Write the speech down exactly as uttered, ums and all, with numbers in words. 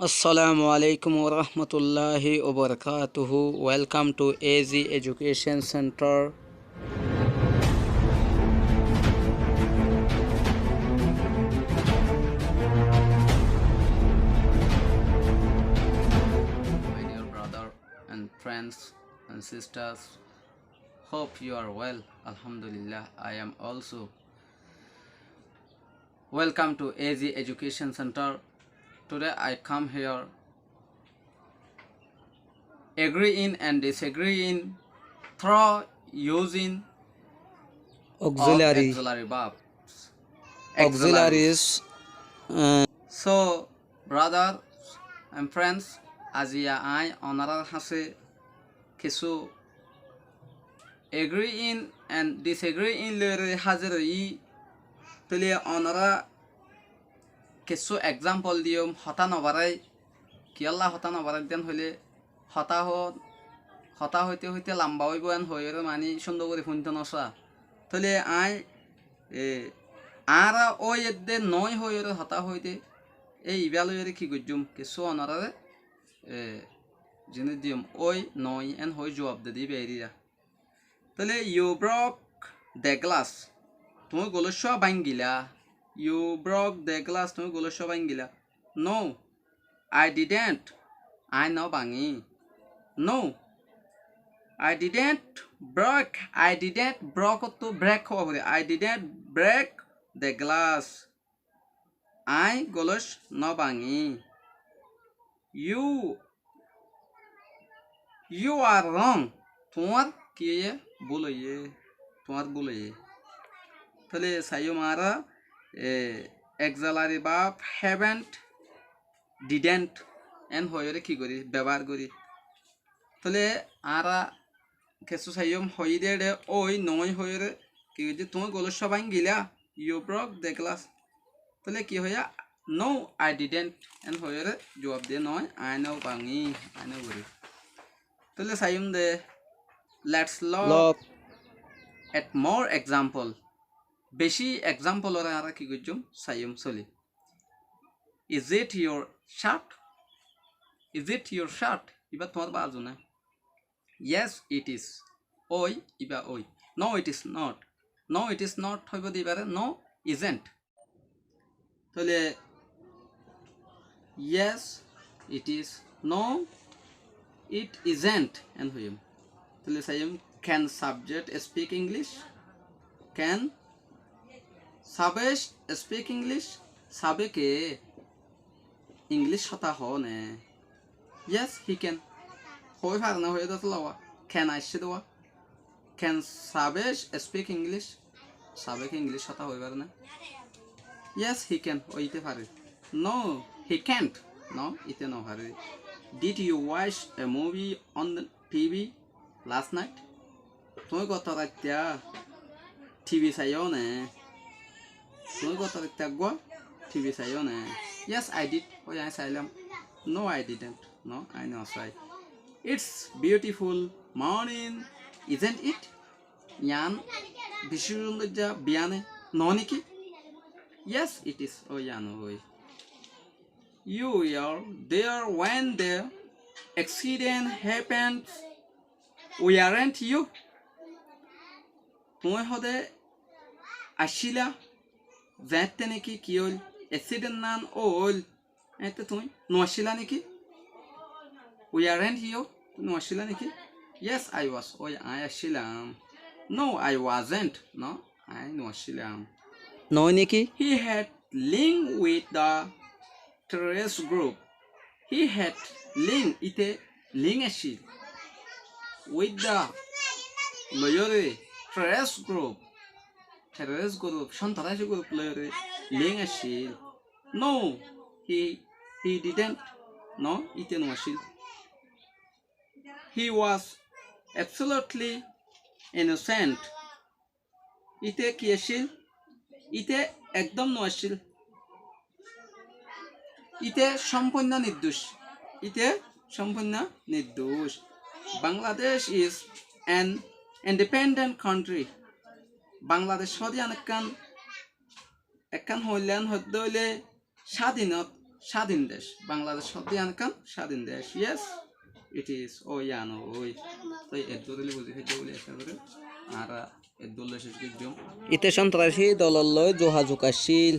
Assalamu alaikum warahmatullahi wabarakatuh. Welcome to A Z Education Center. My dear brother and friends and sisters, hope you are well. Alhamdulillah, I am also. Welcome to A Z Education Center. Today I come here agreeing and disagreeing through using of Auxiliary. Auxiliary verbs. Auxiliaries. Auxiliaries, uh, So, brothers and friends, aziya añí onorár hañsé kessú agreeing and disagreeing loiyóre házir óiyi. Tóile onorá kessú example diyum, hotá nobarái. Kiyólla hotá nobarái dé hoilé, hotá ho-, hotá hoite hoite lamba óibo en hoiyóre mani cúndor gorí fúinto nosá. Tóile añí, e, añára ói edde noói hoiyóre hotá hoide, e ibá loiyóre ki goijjúm, kessú onoráre, e, ziní diyum, ói noói en hoói juab de dibá eriyá. Tóile, you broke the glass. Tuñí gulóccúa báñgila. You broke the glass. Tuñí gulóccúa báñgila. No, I didn't. Añí no báñgi. No, I didn't broke. I didn't broke ottu break hoó foré. I didn't break the glass. Añí gulócc no báñgi. You, you are wrong. Tuáñr ki óiye? Búl óiye. Tuáñr búl óiye. Tóile saiyúm añára, e, auxiliary verb haven't, didn't en hoiyóre ki gorí? Bebohár gorí. Tóile añára kessú saiyúm hoiyí dé eçé ói noói hoiyóre ki goijjé? Tuñí gulóccúa báñgila, you broke the glass. Tóile ki hoiyá? No, I didn't en hoiyóre juab diyé, noói, añí no báñgi, añí no gorí. Tóile saiyúm de, let's look Look. at more example. Bicí example ore añára ki goijjúm? Saiyúm sóli. Is it your shirt? Is it your shirt? Ibá tuáñr bazu né? Yes, it is. Ói, ibá ói. No, it is not. No, it is not hoibó de ibáre, no, isn't. Tóile, yes, it is. No, it isn't en hoiyúm. Tóile saiyúm, can Sabjeet speak English? Can Sabjeet speak English? Sabjeete English hotá hoó né? Yes, he can. Hoói fare né, hoiyé dé tolla wa. Can aiccé dé wa. Can Sabjeet speak English? Sabjeete English hotá hoói fare né? Yes, he can. Ói, íte fare. No, he can't. No, íte no fare. Did you watch a movie on the T V last night? Tuñí goto raitta T V saiyó né? Tuñí goto raitta eggúa T V saiyó né? Yes, I did. Ói, añí sailám. No, I didn't. No, añí no sai. It's beautiful morning, isn't it? Yián bicí cúndor biyá né, noó né ki? Yes, it is. Ói, yián ói. You were there when the accident happened, weren't you? Tuñí hóde accíla, zeéñtte né ki ki óil, accident nán óil, eéñtte tuñí no accíla né ki? Weren't you? Tuñí no accíla né ki? Yes, I was. Ói, añí accílam. No, I wasn't. No, añí no accílam. Noó né ki? He had link with the terrorist group. He had link, íte link accíl. With the, loiyóre, terrorist group. Terrorist group, cóntarasi group loiyóre link accíl. No, he, he didn't. No, íte no accíl. He was absolutely innocent. Íte ki accíl? Íte ekdóm no accíl. Íte cómpunno nidduc. Íte cómpunno nidduc. Bangladesh is an independent country. Bangladec hóde yián ekkán, ekkán hoilán hoddé óile sádinot, Sádin dec, Bangladec códde yián ekkán sádin dec. Yes, it is. Ó yián ó, ói. Toi eddúr óile buzí faijjó buli acá gorí. Añára eddúr loi céc goijjum. Íte sontraci dolor loi zuhazuk accíl.